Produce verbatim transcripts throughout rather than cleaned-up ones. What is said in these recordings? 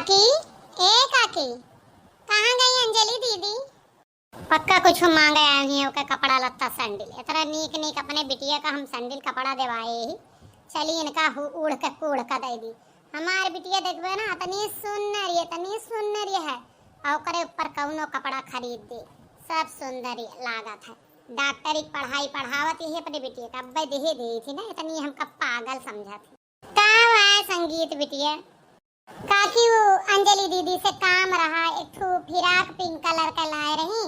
काकी, ए काकी, कहाँ गई अंजलि दीदी? पक्का कुछ मांगे आई हैं, ओके कपड़ा लत्ता सैंडल। इतना नीक नीक अपने बिटिया का हम सैंडल कपड़ा देवाए ही। चली इनका हु-, उड़ के कूड़ का दे दी। हमार बिटिया देखबे ना, इतनी सुंदर, ये इतनी सुंदर ये है। और ओकरे ऊपर कौनो कपड़ा खरीद दे, सब सुंदर ये लागत है। डॉक्टरी की पढ़ाई पढ़ावत यही अपने बिटिया का, अब्बे देहे दे थी ना, इतनी हमका पागल समझत है। का हुआ है संगीत बिटिया? काकी, वो अंजलि दीदी से काम रहा, एक ठो फिराक पिंक कलर का लाए रही,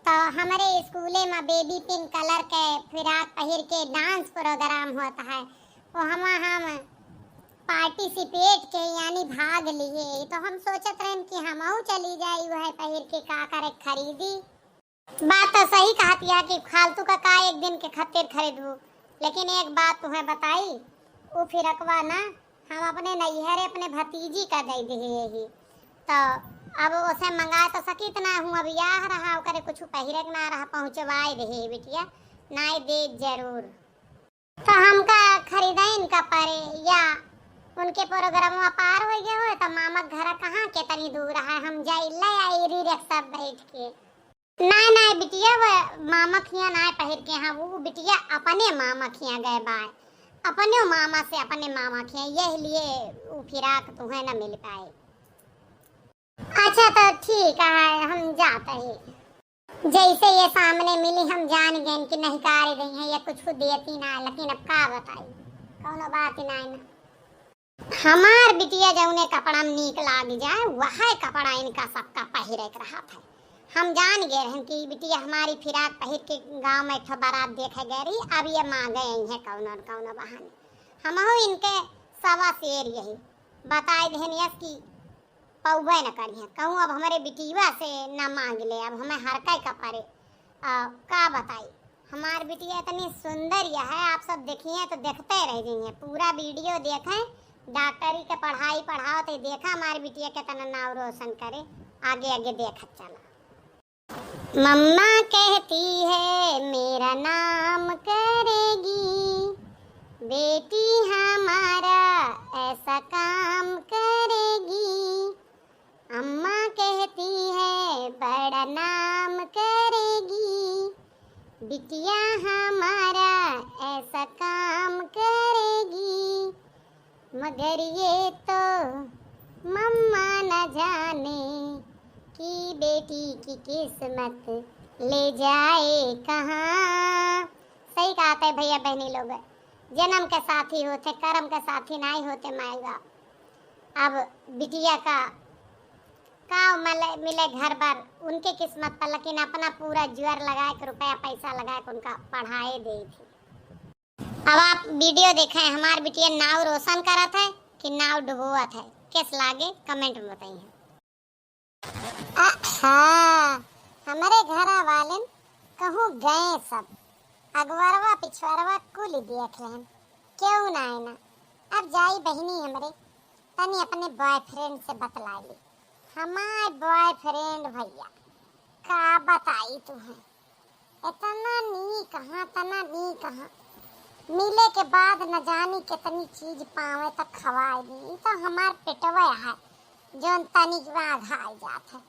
तो हमरे स्कूले में बेबी पिंक कलर के फिराक पहिर के डांस प्रोग्राम होत है, वो हम, हम पार्टिसिपेट के यानी भाग लिए, तो हम सोचत रहन कि हमहू चली जाई वह पहिर के, का करे खरीदी। बात तो सही कहत या कि फालतू का का एक दिन के खातिर खरीदबू, लेकिन एक बात तुहें बताई, उ फिरकवा ना हम अपने नैहरे अपने भतीजी का दे दिहे ही। तो अब ओसे मंगाए तो सकित ना हूँ, अब याह रहा ओकरे कुछ पहिरे के ना रहा, पहुँचवाए दिहे बिटिया, नाई दे जरूर। तो हमका खरीदाइन का परे या उनके प्रोग्रामवा पार हो गया हो, तो मामा के घर कहाँ के तनी दूर है, हम जाई ले आई रिक्शा बैठ के। नाय नाय बिटिया, वो मामा खिया नाय पहिर के, हाँ वो बिटिया अपने मामा खिया गए बाय, अपने मामा से अपने मामा खिया, यह लिए उ फिराक तुहें न मिल पाए। अच्छा तो ठीक है, हम जाते हैं। जैसे ये सामने मिली, हम जान गए कि नहीं कारी रही है, ये कुछ देती ना, लेकिन अब का बताई, कौनो बात ही ना है ना। हमार बिटिया जौने कपड़ा में नीक लाग जाए, वह कपड़ा इनका सबका पहिरे के रहत है। हम जान गए रहन कि बिटिया हमारी फिराक पहिर के गांव में एक ठो बारात देखे गए रही, अब ये मांगे आई है कौनो न कौनो बहाने। हमहू इनके सवा शेर यही बताए देहन यस कि पौबे न करिहे, कहूँ अब हमरे बिटिया से न मांग ले, अब हमें हर का परे। आ, का बताई, हमार बिटिया इतनी सुंदर यह है, आप सब देखिए तो देखते रह जाइए, पूरा वीडियो देखें, डॉक्टरी के पढ़ाई पढ़ावत है, देखा हमार बिटिया कितना नाव रोशन करे, आगे आगे देखत चला। मम्मा कहती है मेरा नाम करेगी, बेटी हमारा ऐसा काम करेगी। अम्मा कहती है बड़ा नाम करेगी, बिटिया हमारा ऐसा काम करेगी। मगर ये तो मम्मा न जाने कि बेटी की किस्मत ले जाए कहाँ। सही कहत है भैया बहनी लोग, जन्म के साथी होते, कर्म के साथी नहीं होते माई बाप। अब बिटिया का का मिले, मिले घर बर उनके किस्मत पर, लेकिन अपना पूरा जुअर लगाए के, रुपया पैसा लगाए के उनका पढ़ाए दे थी। अब आप वीडियो देखें, हमार बिटिया नाव रोशन करत है कि नाव डुबोवत है, किस लागे कमेंट में बताइए। आहा, हमरे घरा वालेन कहूँ गए सब, अगवरवा पिछवरवा कुल देख लेन, क्यों ना आए ना। अब जाई बहिनी हमरे, तनी अपने बॉयफ्रेंड से बतला ली। हमार बॉयफ्रेंड भैया, का बताई तुहें, इतना नीक हाँ, इतना नीक हाँ। मिले के बाद न जानी कितनी चीज पावे त खवाए दी। ई तो हमार पेटवे है, जौन तनिक में अघाई जात है।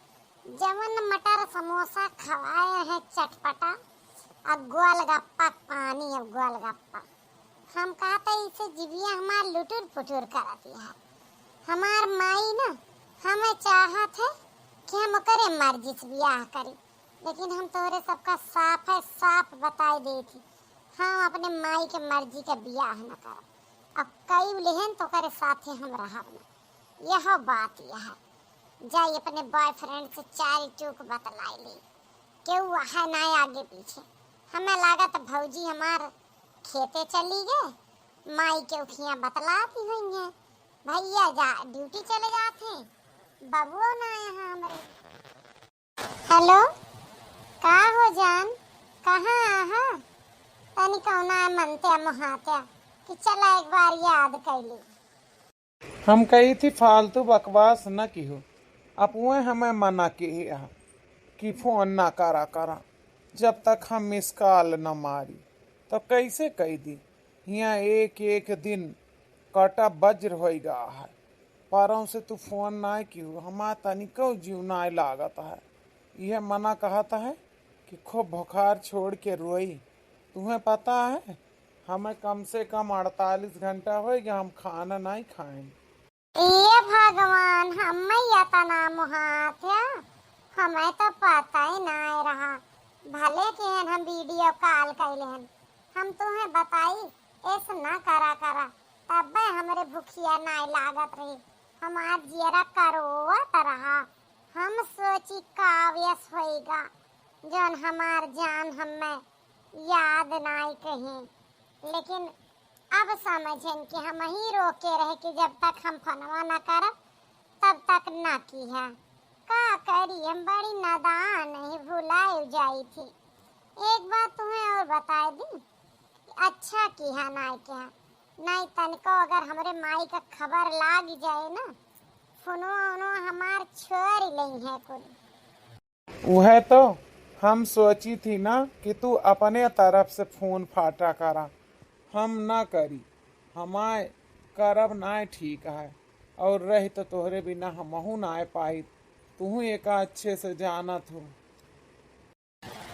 जवन मटर समोसा खवाए हैं चटपटा, अब गोलगप्पा पानी, अब गोलगप्पा। हम कहते इसे जिबिया हमार लुटुर पुटुर करती है। हमार माई ना हमें चाहत है कि हम ओकरे मर्जी से बियाह करी, लेकिन हम तोहरे सबका साफ है साफ बताई देत ही, हम अपने माई के मर्जी के बियाह न करब। अब कई लेहन तो ओकरे साथे हम रहब न। यह बात यह है, जाई अपने बॉयफ्रेंड से चारी चूक बतलाई ली। केहू है ना आगे पीछे। हमें लागत भौजी हमार खेते चली गए, माई के उखियाँ बतलाती हुई हैं। भैया जा ड्यूटी चले जाते हैं, बबुओ ना यहाँ हमरे। हेलो, का हो जान, कहाँ आहा? तनी कौना मनते मोहाते कि चला एक बार याद कैली। हम कही थी फालतू बकवास न किहो, अपुए हमें मना किहे हा कि फोन ना करा करा, जब तक हम मिस कॉल न मारी। तो कैसे कही दी, हियाँ एक एक दिन काटा वज्र होई गा है। परौं से तू फोन नाय किहू, हमार तनिको जीव नाय लागत है। इहे मना कहत है कि खूब बुखार छोड़ के रोई। तुहें पता है, हमें कम से कम अड़तालीस घंटा होइगा, हम खाना नाय खाएन। ए भगवान, हमें यतना मुहात है, हमें तो पता ही नाय रहा। भले किहन हम वीडियो कॉल कैले हन, हम तुहें बताई, ऐस ना करा करा, तब्बे हमरे भुखिया नाय लागत रही, हमार जियरा करोवत रहा। हम सोची काव्यस होइगा, जौन हमार जान हमें याद नाय कहीं, लेकिन अब समझेन कि हमहीं रोके रहे कि जब तक हम फोनवा ना करब, तब तक ना किहा। का करी, हम बड़ी नादान ही, भुलाए जाई थी। एक बात तुहें और बताए दी, अच्छा किहा नाय किहा, नाय तनिको अगर हमरे माई का खबर लाग जाए ना, फोनो ओनो हमार छोड़ लेइहैं कुल। उहे तो हम सोची थी ना कि तू अपने तरफ से फोन फाटा करा, हम ना करी, हमाय करब नाय ठीक है, और रही तो तोहरे बिना हमहू नाय पाई, तू एक अच्छे से जानत हो।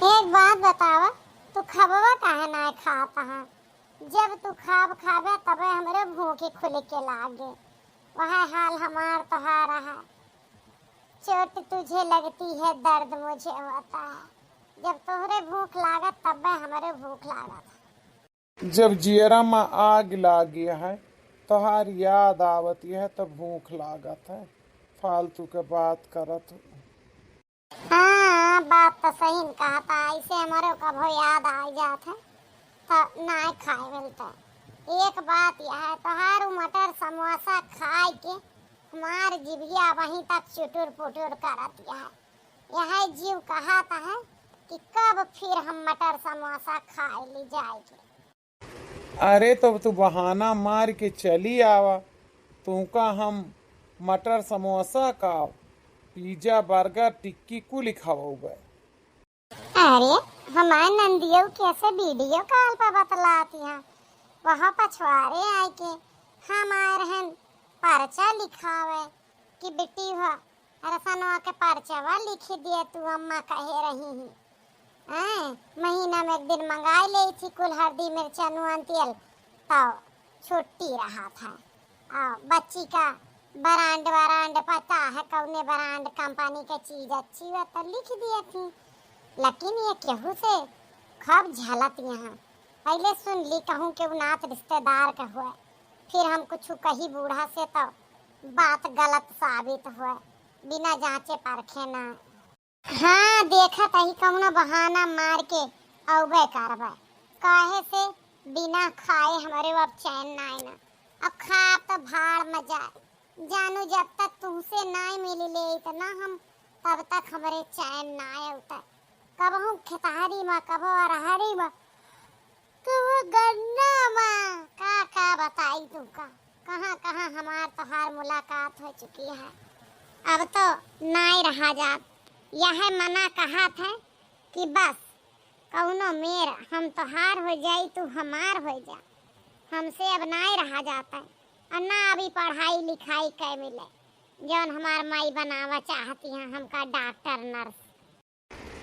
एक बात बतावा, तू खबवा काहे नाय खात है? जब तू खाब खाबे तबे हमरे भूखी खुल के लागे। वह हाल हमार तोहार है। चोट तुझे लगती है, दर्द मुझे होता है। जब तोहरे भूख लागत तबे हमरे भूख लागत है। जब जियरा में आग लागे है, तोहार याद आवत है तो भूख लागत है। फालतू के बात करत हो। हाँ, बात तो सही न कहत है, ऐसे हमरो कभो याद आ जात है तो नाय खाए मिलता। एक बात यह है, तोहार उ मटर समोसा खाए के हमार जिभिया वहीं तक चुटुर पुटुर करत है। यह जीव कहत है कि कब फिर हम मटर समोसा खाए ली जाए के। अरे, तब तू बहाना मार के चली आवा, तुमका हम मटर समोसा का, पिज्जा, बर्गर, टिक्की कुल खवाउबे। अरे, हमार नंदियो कैसे वीडियो कॉल पर बतलाती हैं, वहाँ पछवारे आए के हम आए रहन पर्चा लिखावे कि बिट्टी हो रसनवा के पर्चवा लिखि दिए, तू अम्मा कहे रही ही। आय, महीना में एक दिन मंगाई लेई थी कुल हरदी, मिर्चा, नून, तेल, तो छुट्टी रहा था। आ बच्ची का ब्रांड व्रांड पता है, कौने ब्रांड कंपनी के चीज अच्छी बा, तो लिखि दिए थी। लेकिन ये केहू से खूब झलत यहाँ। पहले सुन ली कहूँ के उ नात रिश्तेदार के हुए, फिर हम कुछ कही बूढ़ा से तो बात गलत साबित हुए, बिना जांचे परखे ना। हाँ, देखत ही कौनो बहाना मार के अउबे करबे, काहे से बिना खाए हमरे अब चैन नाय ना। अब खाब तो भाड़ में जाए, जानू जब तक तुमसे नाय मिली ले इतना हम, तब तक हमरे चैन नाय उतर। कबहू खेतहरी में, कबहू अरहरी में, कबहू गन्ना में, का का बताई तुमका, कहाँ कहाँ हमार तोहार मुलाकात हो चुकी है। अब तो नाय रहा जात, यह मना कहत है कि बस कौनो मेर हम तोहार हो जाई, तू हमार हो जा, हमसे अब नाय रहा जाता है। और ना अभी पढ़ाई लिखाई कै मिले, जौन हमार माई बनावा चाहती हैं हमका डॉक्टर नर्स।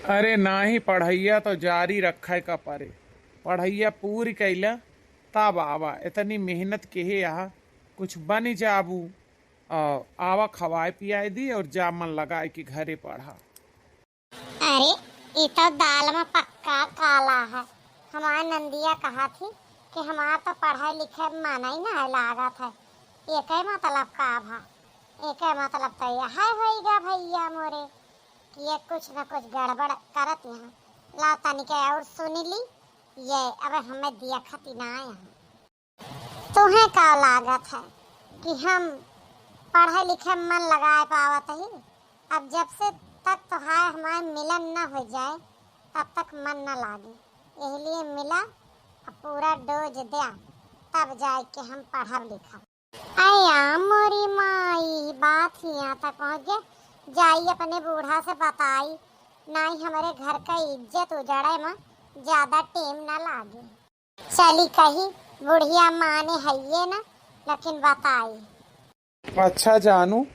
अरे नाही, पढ़ैया तो जारी रखे का परे। पढ़ैया पूरी कैला तब आवा। इतनी मेहनत केहे यहाँ, कुछ बनि जाबू। आ, आवा खवाए पियाए दी और जा मन लगाए के घरे पढ़ा। अरे, ई तो दाल में पक्का काला है। हमार नंदिया कहा थी कि हमार तो पढ़े लिखे में मन ही ना लागत है। एके मतलब का भा? एके मतलब तो यह होइगा भैया मोरे। कि ये कुछ न कुछ गड़बड़ करत यहाँ। ला तनिके और सुन ली, ये अब हमें दिया खती ना आए हैं। तुम्हें का लागत है कि हम पढ़े लिखे में मन लगाए पावत ही? अब जब से तक तोहार हमार मिलन न हो जाए, तब तक मन न लागे। यही लिए मिला, अब पूरा डोज द्या, तब जाए के हम पढ़ब लिखब। अया मोरी माई, बात हियाँ तक पहुँच गए। जाई अपने बूढ़ा से बताई, नाई हमरे घर का इज्जत उजड़े में ज्यादा टेम न लागे। चली कही, बुढ़िया माने हइये न, लेकिन बताई। अच्छा जानू,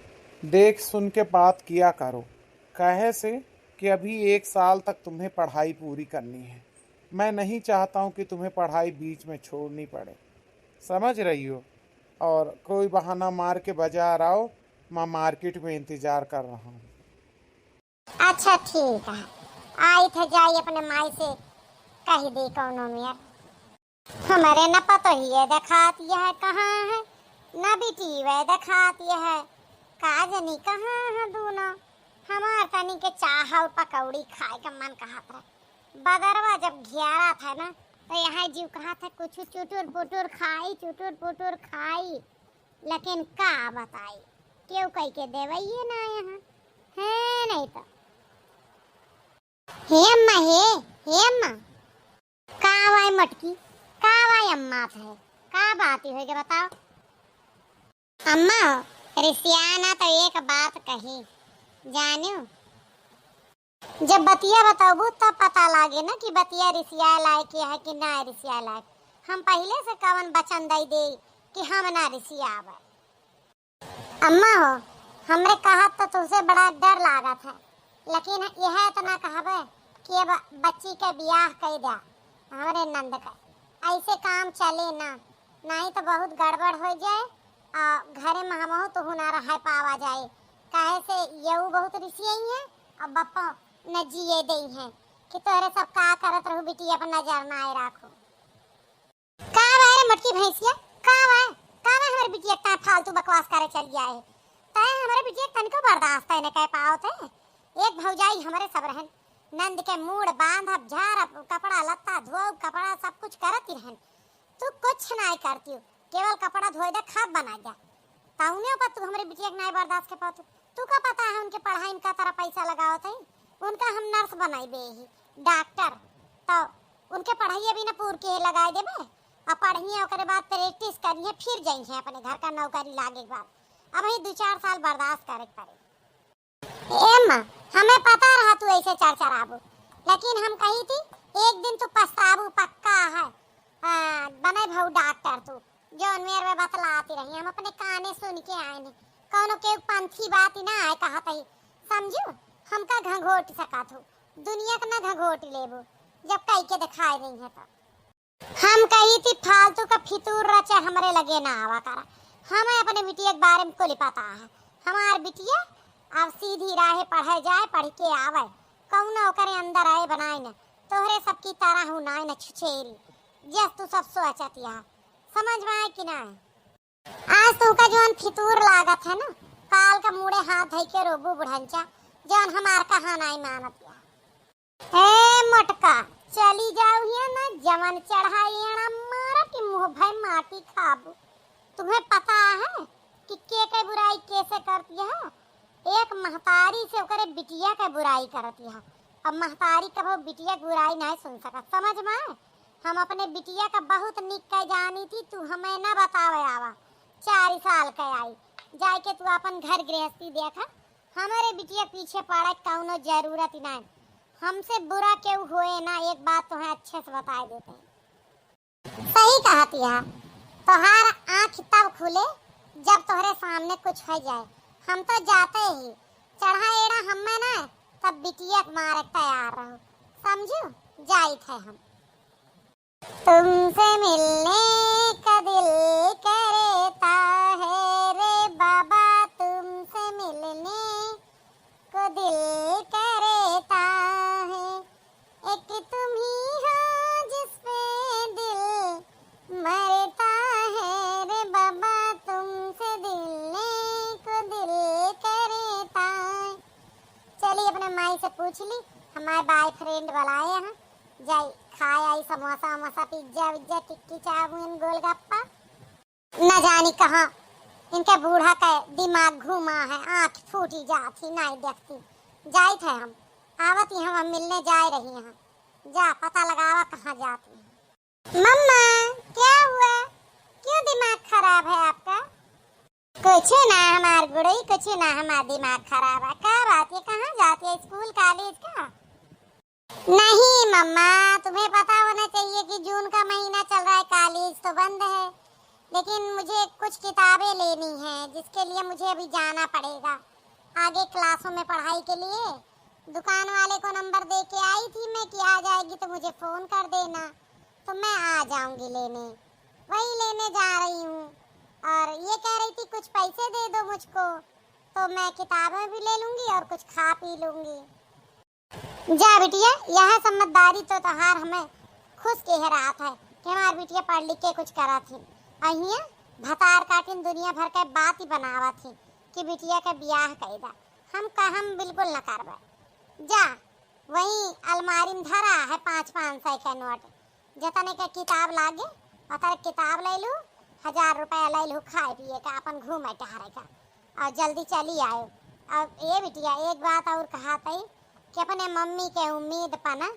देख सुन के बात किया करो, कहे से कि अभी एक साल तक तुम्हें पढ़ाई पूरी करनी है। मैं नहीं चाहता हूँ कि तुम्हें पढ़ाई बीच में छोड़नी पड़े, समझ रही हो? और कोई बहाना मार के बाजार आओ, मैं मार्केट में इंतजार कर रहा हूँ। अच्छा ठीक है, आई थे जाई अपने माई से कह दे कौनो मेर। हमरे न पतोहिए देखात यह कहाँ है, न बिटिया देखात यह, का जनी कहाँ है दूनो। हमार तनी के चाह और पकौड़ी खाए का मन कहत रहे। बदरवा जब घेरा था ना, तो यहाँ जीव कहा था कुछ चुटुर पुटुर खाई, चुटुर पुटुर खाई, लेकिन का बताई, केहू कह के देवइये ना यहाँ है, नहीं तो। हे अम्मा, हे, हे अम्मा। का वाय मटकी, का वाय अम्मा थे, का बात होय के बताओ। अम्मा हो, रिसिया ना तो एक बात कही, जानियो, जब बतिया बताबू तब पता लागे ना कि बतिया रिसिया लायक है कि ना रिसिया लायक। हम पहले से कवन वचन दई दे कि हम ना रिसियाबे। अम्मा हो, हमरे कहत तो तुमसे बड़ा डर लागत है, लेकिन यह इतना कहबे कि अब बच्ची के बियाह कई द्या हमरे नंद के। ऐसे काम चले ना, नहीं तो बहुत गड़बड़ हो जाए। आ घरे में हमहू तुहू ना रह पावा जाए, काहे से यऊ बहुत रिसियई है और बप्पा न जिए दई है कि तोहरे सब का करत रहू बिटिया पर नजर ना आए राखू। का बा रे मोटकी भैंसिया? का बा? का बा हमरे बिटिया का फालतू बकवास करे चल गया है? तय हमरे बिटिया तनिको बर्दाश्त है न कह पाओ थे। एक भौजाई हमरे सब रहन, नंद के मूड़ बांधब, झारब, कपड़ा लत्ता धोब, कपड़ा सब कुछ करत ही रहन। तू कुछ नाय करती हो, केवल कपड़ा धोए दे, खाब बना जा। तौने पर तू हमरे बिटिया के नाय बर्दाश्त के पाओ। तू का पता है उनके पढ़ाई में का तरह पैसा लगावत है? उनका हम नर्स बनाई बे ही, डॉक्टर। तो उनके पढ़ाई अभी न पूर के लगाए देबे, अब पढ़िए, ओकरे बाद प्रैक्टिस करिए, फिर जइहे अपने घर का नौकरी लागे के बाद। अब ही दो चार साल बर्दाश्त करे के पड़े। ए माँ, हमें पता रहा तू ऐसे चरचराबू, लेकिन हम कही थी एक दिन तू पछताबू पक्का है। हाँ, बने भाऊ डॉक्टर तू, जौन मेर में बतलाती रही, हम अपने काने सुन के आए ने, कौनो के पंथी बात ही ना आए कहत ही, समझू? हमका घंघोट सकत हो, दुनिया के ना घंघोट लेबू, जब कई के दिखाई नहीं है तो। हम कही थी फालतू का फितूर रचे हमरे लगे ना आवा करा। हमें अपने बिटिया के बारे में कुल पता है। हमार बिटिया अब सीधी राहे पढ़े जाए, पढ़ के आवे, कौनो ओकरे अंदर आए बनाए न, तोहरे सबकी तरह हूँ नाय न छुछेरी, जस तू सब सोचत या। समझ में आए कि ना? आज तुमका जौन फितूर लागत है ना, काल का मूड़े हाथ धई के रोबू बुढ़ंचा, जौन हमार कहा नाई मानत या। ए मोटका, चली जाऊ हिया ना, जवन चढ़ाई एड़ा मारा कि मुँह भय माटी खाबू। तुम्हें पता है कि के के बुराई कैसे करती है? एक महतारी से ओकरे बिटिया के बुराई करती है। अब महतारी कबो बिटिया के बुराई नहीं सुन सकत, समझ में? हम अपने बिटिया का बहुत निक के जानी थी, तू हमें ना बतावे आवा। चार साल के आई, जाए के तू अपन घर गृहस्थी देखा, हमरे बिटिया पीछे पड़े कौनो जरूरत ही नहीं। हमसे बुरा केहू होए ना, एक बात तुम्हें अच्छे से बताए देते हैं। सही कहती है, तोहार आँख तब खुले जब तोहरे सामने कुछ हो जाए। हम तो जाते ही चढ़ा एड़ा हमें ना, तब बिटिया के मारे तैयार रहो, समझू? जाइत है हम। तुमसे मिलने का दिल करता है रे बाबा, तुमसे मिलने को दिल करता है। एक तुम ही हो जिस पे दिल मरता है रे बाबा, तुमसे दिलने को दिल करता है। चली अपने माई से पूछ ली, हमारे बॉयफ्रेंड बुलाए हैं, जाई खाए आई समोसा वमोसा, पिज्जा विज्जा, टिक्की चाउमीन, गोलगप्पा। न जानी कहाँ इनके बूढ़ा के दिमाग घूमा है, आँख फूटी जात ही, नाई देखती। जाइत है हम, आवत ही हम, हम मिलने जाए रही हैं। जा पता लगावा कहाँ जाती हैं। मम्मा, क्या हुआ? क्यों दिमाग खराब है आपका? कुछ ना हमार गुड़ई, कुछ ना हमार दिमाग खराब है। का बात है, कहाँ जाती है, स्कूल कॉलेज का? नहीं मम्मा, तुम्हें पता होना चाहिए कि जून का महीना चल रहा है, कॉलेज तो बंद है। लेकिन मुझे कुछ किताबें लेनी हैं, जिसके लिए मुझे अभी जाना पड़ेगा आगे क्लासों में पढ़ाई के लिए। दुकान वाले को नंबर दे के आई थी मैं कि आ जाएगी तो मुझे फ़ोन कर देना, तो मैं आ जाऊंगी लेने, वही लेने जा रही हूँ। और ये कह रही थी कुछ पैसे दे दो मुझको, तो मैं किताबें भी ले लूँगी और कुछ खा पी लूँगी। जा बिटिया, यह समझदारी तो तोहार हमें खुश के है रात है कि हमार बिटिया पढ़ लिख के कुछ करत ही। अहिया भतार काटिन दुनिया भर के बात ही बनावत ही कि बिटिया के बियाह कई दा। हम का, हम बिल्कुल न करबे। जा, वही अलमारी में धरा है पाँच पाँच सौ के नोट, जतने के किताब लागे, ओतने किताब ले लू, हजार रुपया ले लू खाए पिए का, अपन घूमे टहरे का, और जल्दी चली आए। और ये बिटिया, एक बात और कहा तई कि अपने मम्मी के उम्मीद पर ना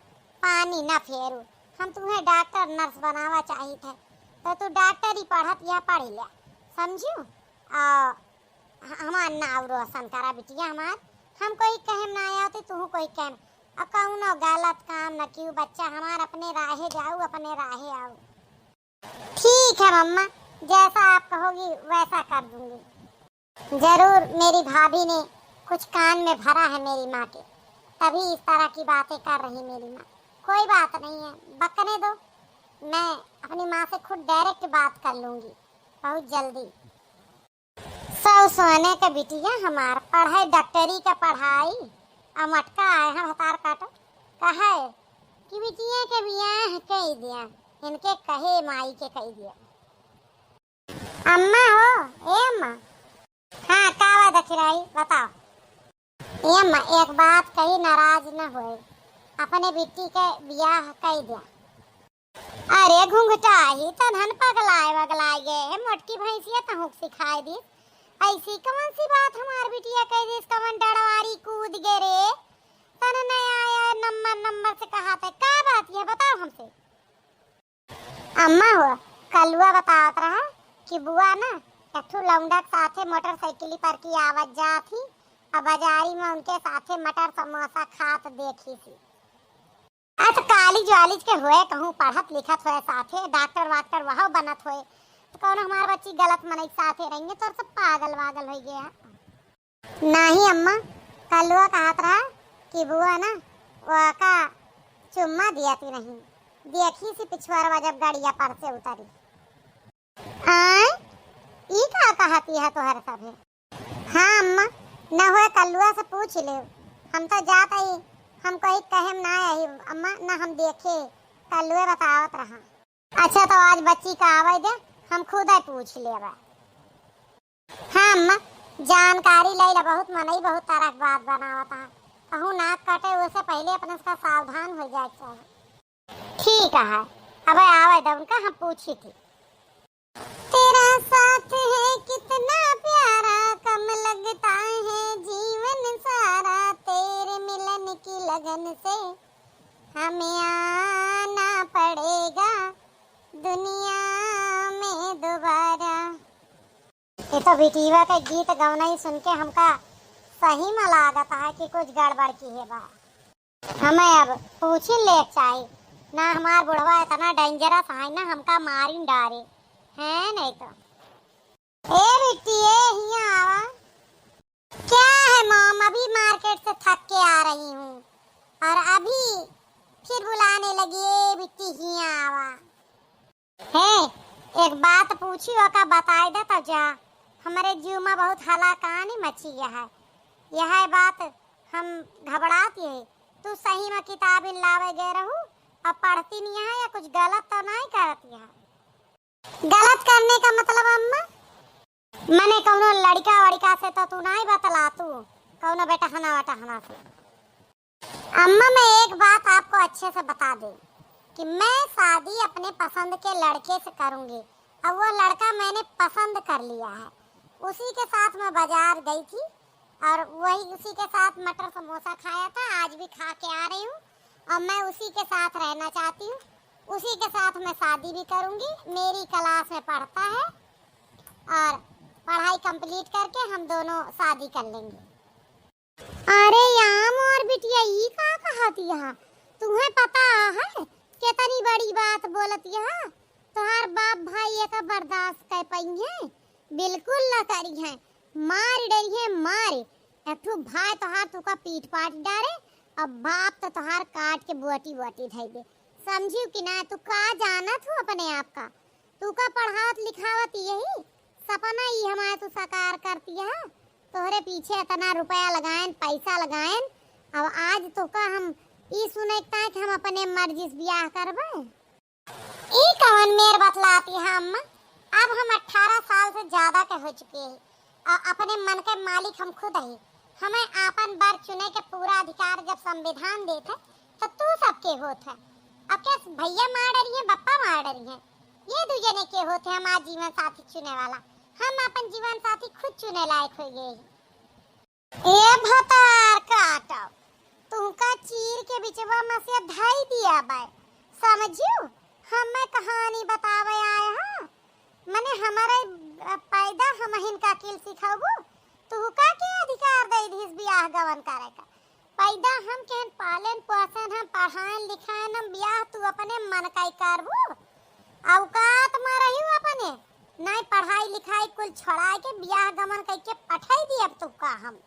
पानी ना फेरू। हम तुम्हें डॉक्टर नर्स बनावा चाहित है, तो तू डॉक्टरी पढ़त या पढ़ लिया, समझू? और ह-, हमार नाव रोशन करा बिटिया हमार। हम कोई कहे में ना आवती, तू कोई कहे में। अब कौनो गलत काम न कियो बच्चा हमार, अपने राहे जाऊ, अपने राहे आऊ। ठीक है मम्मा, जैसा आप कहोगी वैसा कर दूंगी। जरूर मेरी भाभी ने कुछ कान में भरा है मेरी माँ के, तभी इस तरह की बातें कर रही मेरी माँ। कोई बात नहीं है, बकने दो, मैं अपनी माँ से खुद डायरेक्ट बात कर लूंगी बहुत जल्दी। सौ सोने के बिटिया हमार पढ़े डॉक्टरी के पढ़ाई, आ मटका आए हैं भतार काटे, कहे कि बिटिया के बियाह कई दिया, इनके कहे माई के कई दिया। अम्मा हो, ए अम्मा। हाँ, का बा दखिराई, बताओ। ए अम्मा, एक बात कही, नाराज न होए, अपने बिट्टी के बियाह कई दिया। अरे घुंघटाही, तनहन पगलाए वगलाए गे, मोटकी भैंसिया तहुक सिखाए दिस। ऐसी कौन सी बात हमार बिटिया कह दिस, कौन डड़वारी कूद गे रे? तन नया आया नंबर नंबर से कहा थे, का बात यह बताओ हमसे। अम्मा हो, कलुआ बतावत रहा कि बुआ ना एक ठो लौंडा के साथे मोटरसाइकिल पर की आवत जात ही, और बाजारी में उनके साथे मटर समोसा खात देखी थी। अच्छा, कॉलेज वालेज के होए, कहूँ पढ़त लिखत होए साथे, डॉक्टर वाक्टर वहाँ बनत होए, तो कौनो हमार बच्ची गलत मनई के साथे रहिए, तो सब पागल वागल हो गया। नहीं अम्मा, कलुआ कहत रहा कि बुआ ना ओका चुम्मा दियती नहीं, देखी सी पिछुआरवा जब गड़िया पर से उतरी। आय, ई का कहती है तोहर सभे? हाँ अम्मा, न हुए कल्लुआ से पूछ ले। हम तो जात आई, हम कोई कहे में ना आई अम्मा, न हम देखे, कल्लुए बतावत रहा। अच्छा तो आज बच्ची का आवे दे, हम खुद ही पूछ लेबे। हाँ अम्मा, जानकारी ले ला, बहुत मनई बहुत तरह के बात बनावत है। कहूँ नाक कटे ओसे पहले अपने से सावधान हो जाए के चाही। ठीक है, अब आवे दे उनका, हम पूछी थी। तेरा साथ है कितना प्यारा, कम लगता है जीवन सारा, तेरे मिलन की लगन से हमें आना पड़ेगा दुनिया में दोबारा। ये तो बिटिया के गीत गवनई सुन के हमका सही में लागत है कि कुछ गड़बड़ की है बा। हमें अब पूछी ले चाही ना, हमार बुढ़वा इतना डेंजरस है ना, हमका मारिन डारे हैं नहीं तो। ए बिट्टी, ए हियाँ आवा। क्या है मॉम, अभी मार्केट से थक के आ रही हूँ और अभी फिर बुलाने लगी, ए बिट्टी हियाँ आवा। हे, एक बात पूछी, ओका बताए दे तो जा। हमरे जीव में बहुत हलाकानी मची है। यह बात हम घबरात ही। तू सही में किताब इन लावे गए रहू, अब पढ़ती नहीं है या कुछ गलत तो नहीं करती है? गलत करने का मतलब अम्मा? मने कौनो लड़का वड़का से तो तू नहीं बतला, तू कौनो बेटहना वटहना से। अम्मा, मैं एक बात आपको अच्छे से बता दूं कि मैं शादी अपने पसंद के लड़के से करूंगी और वो लड़का मैंने पसंद कर लिया है। उसी के साथ मैं बाजार गई थी और वही उसी के साथ मटर समोसा खाया था, आज भी खा के आ रही हूँ और मैं उसी के साथ रहना चाहती हूँ, उसी के साथ मैं शादी भी करूंगी। मेरी क्लास में पढ़ता है और पढ़ाई कंप्लीट करके हम दोनों शादी कर लेंगे। अरे याम और बिटिया, ई का कहत यहा? तुम्हें पता है कितनी बड़ी बात बोलत यहा? तोहार बाप भाई एका बर्दाश्त कर पइहें? बिल्कुल न करिहें। मार डरिहें, मार। एक ठो भाई तोहार तुका पीट पाट डारे, अब बाप तो तोहार काट के बोटी बोटी धइ दे। समझियो कि ना? तू का जानत हो अपने आप का? तू का पढ़ावत लिखावत यही सपना ई हमार तू साकार करती है। तोहरे पीछे इतना रुपया लगाएन, पैसा लगाएन, अब आज तोका हम ई सुने के ताई कि हम अपने मर्जी से बियाह करबे। ई कवन मेर बतलाती है अम्मा? अब हम अठारह साल से ज्यादा के हो चुके हैं और अपने मन के मालिक हम खुद ही। हमें आपन बर चुने के पूरा अधिकार जब संविधान देत है, तो तू सबके होत है। अब क्या भैया मार डरी है, बप्पा मार डरी है? ये दू जने के होत है हमार जीवन साथी चुने वाला। हम अपन जीवन साथी खुद चुने लायक हो गए हैं। ए भतार काटो, तुमका चीर के बिचवा में से धई दिया बाय। समझियो, हम मैं कहानी बतावे आए हाँ। मने हमारे, अ, पैदा हमहिन का किल सिखाबू? तुहका के अधिकार दे दिस बियाह गवन करे का? पैदा हम केहन पालेन पोसेन, हम पढ़ाएन लिखाएन, हम बियाह तू अपने मन का ही करबू? औकात में रही अपने, नहीं पढ़ाई लिखाई कुल छोड़ा के बियाह गमन कह के पठाई दी अब तुका हम।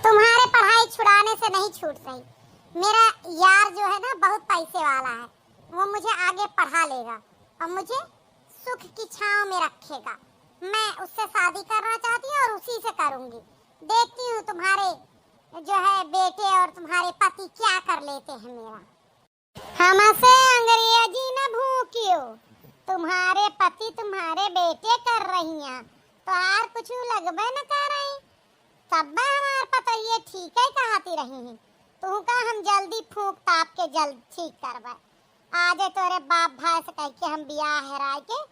तुम्हारे पढ़ाई छुड़ाने से नहीं छूट रही। मेरा यार जो है ना, बहुत पैसे वाला है, वो मुझे आगे पढ़ा लेगा और मुझे सुख की छांव में रखेगा। मैं उससे शादी करना चाहती हूँ और उसी से करूँगी। देखती हूँ तुम्हारे जो है बेटे और तुम्हारे पति क्या कर लेते हैं मेरा। हमसे अंग्रेजी न भूकियो, तुम्हारे पति तुम्हारे बेटे कर रही हैं, तो आर कुछ लगबे न कर रही। तब हमार पतोहिए ठीक है कहती रही हैं, तुहका हम जल्दी फूंक ताप के जल्द ठीक करबे। आजे तोरे बाप भाई से कह के हम बियाह हेराय के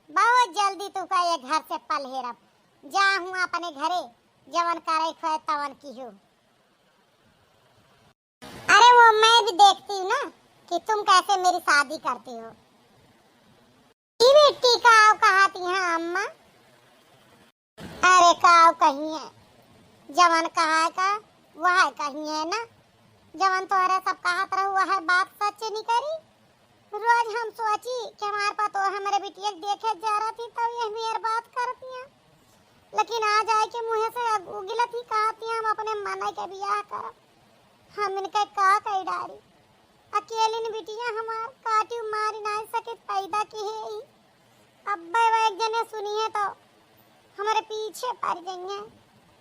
बहुत जल्दी तुहका ये घर से पलहेरब। जा हुआ अपने घरे, जवन करे खोए तवन किहू। अरे वो मैं भी देखती हूँ ना कि तुम कैसे मेरी शादी करती हो। ई बिट्टी काव कहती हैं अम्मा? अरे काव कही है, जवन कहा का वह कही है ना, जवन तोहरे सब कहत रहू वह बात सच निकरी। रोज हम सोची कि हमार पतोह हमरे बिटिया के देखे जा रही थी, तब ये मेर बात करती हैं। लेकिन आज आए के मुँहे से उगिलत ही कहती हैं, हम अपने मन के बियाह करब। हम इनके का कही डारी? अकेलिन बिटिया हमार काटी मारी नाई सके पैदा की है ही। अब्बे वो एक जने सुनिए तो हमरे पीछे पड़ जाइए।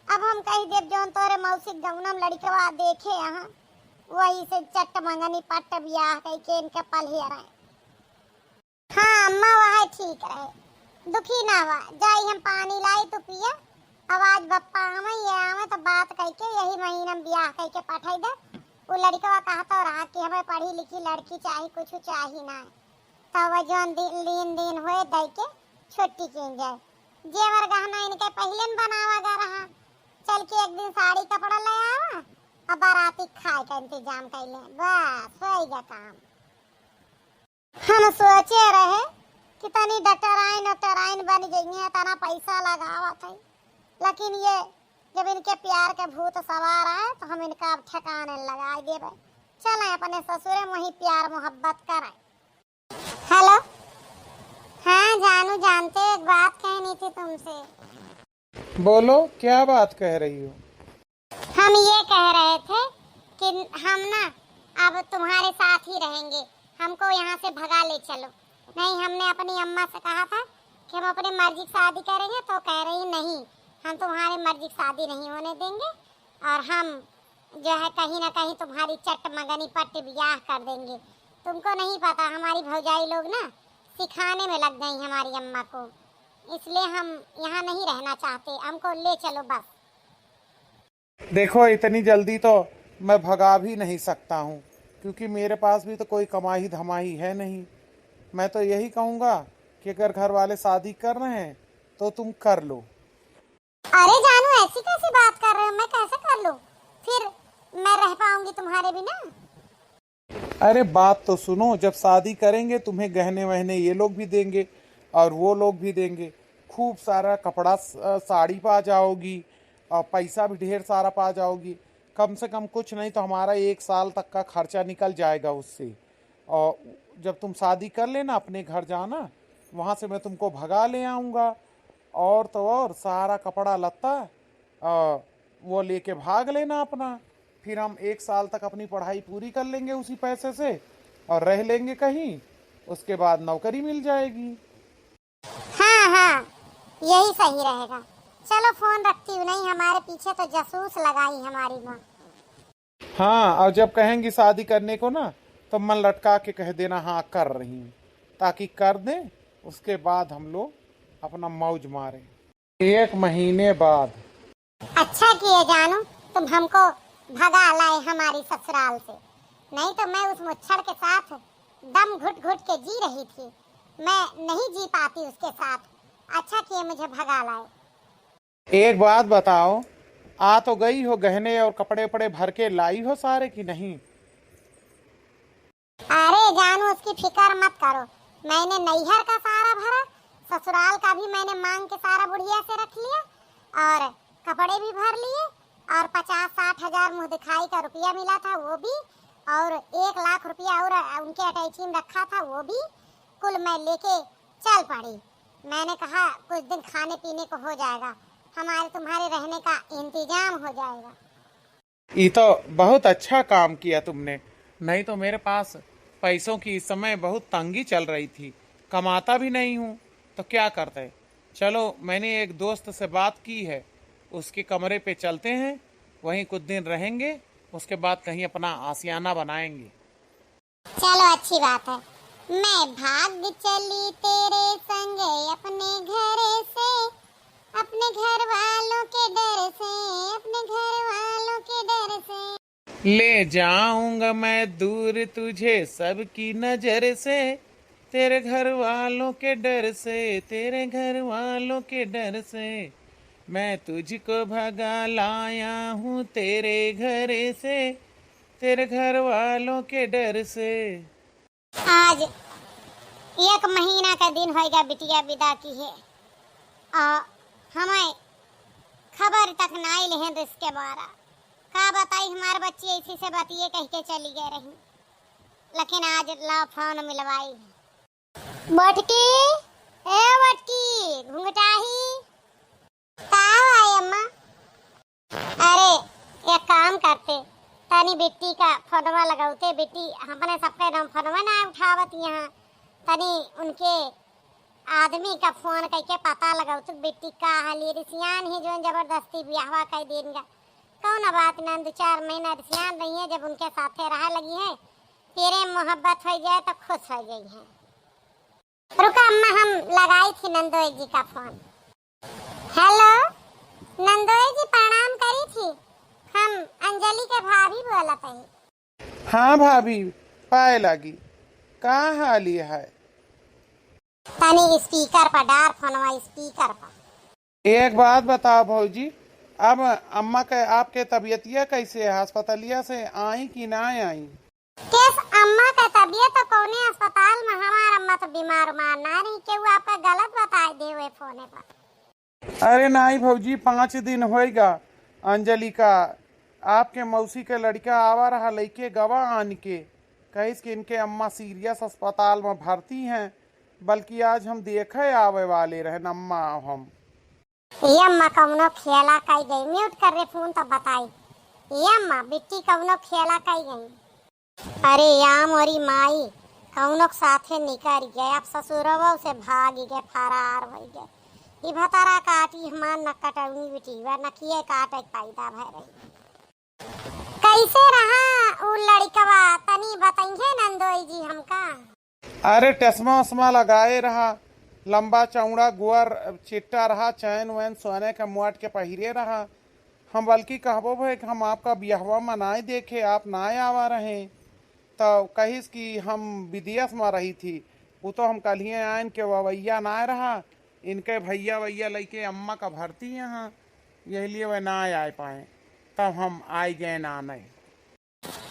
अब हम कही देब जौन तोरे मौसी गौनम लड़कवा देखे यहाँ, वही से चट मंगनी पट बियाह कही के इनके पलहे रहे। हाँ अम्मा, वह ठीक रहे, दुखी ना हुआ। जाई हम पानी लाई, तू पिया। अब आज बप्पा आवे, ये आवे तो बात कह के यही महीना में बियाह कह के पठाई दे। वो लड़कवा कहता रहा कि हमें पढ़ी लिखी लड़की चाही, कुछ चाही ना। तब वह जौन दिन, दिन, दिन हुए दे के छुट्टी की जाए। जेवर गहना इनके पहले न बनावा गा रहा, चल के एक दिन साड़ी कपड़ा ले आवा और बाराती खाए का इंतजाम कर ले, बस हो गया काम। हम सोचे रहे कि तनी डॉक्टराइन, डॉक्टराइन बन जइहे, तना पैसा लगावत है, लेकिन ये जब इनके प्यार के भूत सवार आए तो हम इनका अब ठिकाने लगाए देबे। चलें अपने ससुरे में वहीं प्यार मोहब्बत करें। हेलो, हाँ जानू, जानते हो, एक बात कहनी थी तुमसे। बोलो, क्या बात कह रही हो? हम ये कह रहे थे कि हम ना अब तुम्हारे साथ ही रहेंगे, हमको यहाँ से भगा ले चलो। नहीं, हमने अपनी अम्मा से कहा था कि हम अपनी मर्जी की शादी करेंगे, तो कह रही, "नहीं, हम तुम्हारे मर्जी की शादी नहीं होने देंगे और हम जो है कहीं ना कहीं तुम्हारी चट मगनी पट ब्याह कर देंगे।" तुमको नहीं पता, हमारी भौजाई लोग ना सिखाने में लग गई हमारी अम्मा को, इसलिए हम यहाँ नहीं रहना चाहते, हमको ले चलो बस। देखो, इतनी जल्दी तो मैं भगा भी नहीं सकता हूँ, क्योंकि मेरे पास भी तो कोई कमाई धमाई है नहीं। मैं तो यही कहूँगा कि अगर घर वाले शादी कर रहे हैं तो तुम कर लो। अरे जानू, ऐसी कैसी बात कर रहे हो? मैं कैसे कर लूँ? फिर मैं रह पाऊंगी तुम्हारे बिना? अरे बात तो सुनो, जब शादी करेंगे तुम्हें गहने वहने ये लोग भी देंगे और वो लोग भी देंगे, खूब सारा कपड़ा, स-, साड़ी पा जाओगी और पैसा भी ढेर सारा पा जाओगी। कम से कम कुछ नहीं तो हमारा एक साल तक का खर्चा निकल जाएगा उससे। और जब तुम शादी कर लेना, अपने घर जाना, वहाँ से मैं तुमको भगा ले आऊँगा। और तो और, सारा कपड़ा लत्ता, आ, वो लेके भाग लेना अपना। फिर हम एक साल तक अपनी पढ़ाई पूरी कर लेंगे उसी पैसे से और रह लेंगे कहीं, उसके बाद नौकरी मिल जाएगी। हाँ, हाँ, यही सही रहेगा। चलो, फोन रखती हूँ, नहीं हमारे पीछे तो जासूस लगाई हमारी माँ। हाँ, और जब कहेंगी शादी करने को ना, तो मन लटका के कह देना, "हाँ, कर रही हूँ," ताकि कर दें, उसके बाद हम लोग अपना मौज मारें। एक महीने बाद। अच्छा किए जानू, तुम हमको भगा लाए हमारी ससुराल से, नहीं तो मैं उस मुच्छड़ के साथ दम घुट घुट के जी रही थी। मैं नहीं जी पाती उसके साथ। अच्छा किए मुझे भगा लाए। एक बात बताओ, आ तो गई हो, गहने और कपड़े उपड़े भर के लाई हो सारे कि नहीं? अरे जानू, उसकी फिक्र मत करो, मैंने नैहर का सारा भरा, ससुराल का भी मैंने मांग के सारा बुढ़िया से रख लिया और कपड़े भी भर लिए और पचास साठ हजार मुँह दिखाई का रुपया मिला था वो भी, और एक लाख रुपया और उनके अटैची में रखा था वो भी, कुल मैं लेके चल पड़ी। मैंने कहा, "कुछ दिन खाने पीने को हो जाएगा, हमारे तुम्हारे रहने का इंतजाम हो जाएगा।" ये तो बहुत अच्छा काम किया तुमने, नहीं तो मेरे पास पैसों की इस समय बहुत तंगी चल रही थी, कमाता भी नहीं हूँ, तो क्या करते। चलो, मैंने एक दोस्त से बात की है, उसके कमरे पे चलते हैं, वहीं कुछ दिन रहेंगे, उसके बाद कहीं अपना आशियाना बनाएंगे। चलो, अच्छी बात है। मैं भाग चली तेरे संग अपने घर से, अपने घर वालों के डर से, अपने घर वालों के डर से। ले जाऊंगा मैं दूर तुझे सबकी नजर से, तेरे घर वालों के डर से, तेरे घर वालों के डर से। मैं तुझको भगा लाया हूँ तेरे घर से, तेरे घर वालों के डर से। आज एक महीना का दिन होइगा बिटिया विदा किहे, आ हमें खबर तक नाई लेहें रिस के मारा। का बताई, हमार बच्ची ऐसी से बतिये कह के चली गए रही, लेकिन आज ला फोन मिलवाई। बटकी, ए बटकी, घुंघटाही। का हुआ अम्मा? अरे, एक काम करते, तनी बिट्टी का फोनवा लगौते, बिट्टी अपने सबके नाम फोनवा ना उठावत यहाँ, तनी उनके आदमी का फोन कइके पता लगौते, बिट्टी का हाल ये रिसियान ही जोन जबरदस्ती बियाहवा कइ देन गा। कौन बात ना, दो चार महीना रिसियान रही है, जब उनके साथे रहे लगी है, तेरे मोहब्बत हो जाए तो खुश हो गई है। रुका अम्मा, हम लगाई थी नंदोई जी का फोन। हेलो, नंदोई जी प्रणाम करी थी, हम अंजलि के भाभी बोलत हई। हाँ भाभी, पाए लागी, का हाल है? तनी स्पीकर पर डार फोनवा, स्पीकर पर। एक बात बताओ भौजी, अब अम्मा के, आपके तबीयतिया कैसे है? अस्पतालिया से आई कि ना आई? केस अम्मा का तबीयत तो कौने अस्पताल में, हमार अम्मा तो बीमार उमार ना रही, केहू आपका गलत बताए दे हुए फोने पर। अरे नाई भौजी, पाँच दिन होइगा अंजलि का आपके मौसी के लड़का आवा रहा लइके गवा आन के, कहिस कि इनके अम्मा सीरियस अस्पताल में भर्ती हैं, बल्कि आज हम देखे आवे वाले रहन अम्मा हम। ये अम्मा कौनो खेला कई गई, म्यूट कर रे फोन तब बताई। ये अम्मा बिट्टी कौनो खेला कई गई। अरे या मोरी माई, कौनो के साथे निकल गए, अब ससुरवा से भाग गए, फरार हो गए। ई भतारा काटी हमार न कटौनी बिटिया, न किए काटे के पैदा भय रही। कैसे रहा उ लड़कवा, तनी बताइए नंदोई जी हमका। अरे टसमा उसमा लगाए रहा, लंबा चौड़ा गोर चिट्टा रहा, चैन वैन सोने के मोट के पहिरे रहा। हम बल्कि कहबो भए कि हम आपका बियाहवा मनाए देखे, आप ना आवा रहे, तो कहिस कि हम विदेश में रही थी। वो तो हम कल्हिए आयन के ववैया ना रहा, इनके भैया वैया लइके अम्मा का भर्ती यहाँ, यही लिए वह ना आए पाए, तब हम आए गए ना आने।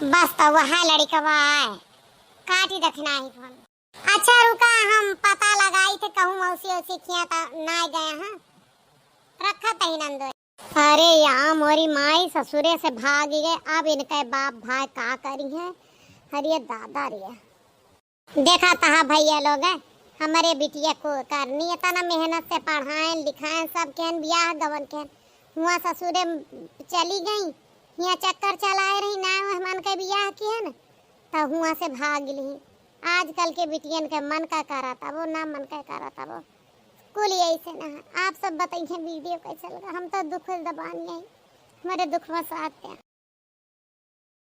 बस तो वह लड़कवा आए, काटी दखिना ही फोन। अच्छा रुका, हम पता लगाई थे कहूँ मौसी औसी किया तो ना गए हैं, रखा तही नंदो। अरे या मोरी माई ससुरे से भाग गए, अब इनके बाप भाई का करी है? अरे दादा रे। देखा तहा भैया लोग, हमरे बिटिया को करनी इतना मेहनत से पढ़ाएन लिखाएन, सब केहन बियाह गवन केहन, हुआँ ससुरे चली गई, हियाँ चक्कर चलाए रही ना, मेहमान के बियाह किहन, त हुआँ से भाग लिही। आजकल के बिटियन के मन का करा तबो ना, मन का करा तबो, कुल ऐसे ना है। आप सब बताइए वीडियो कैसे लगा, हम तो दुख दबानी है, हमारे दुख में साथ हैं।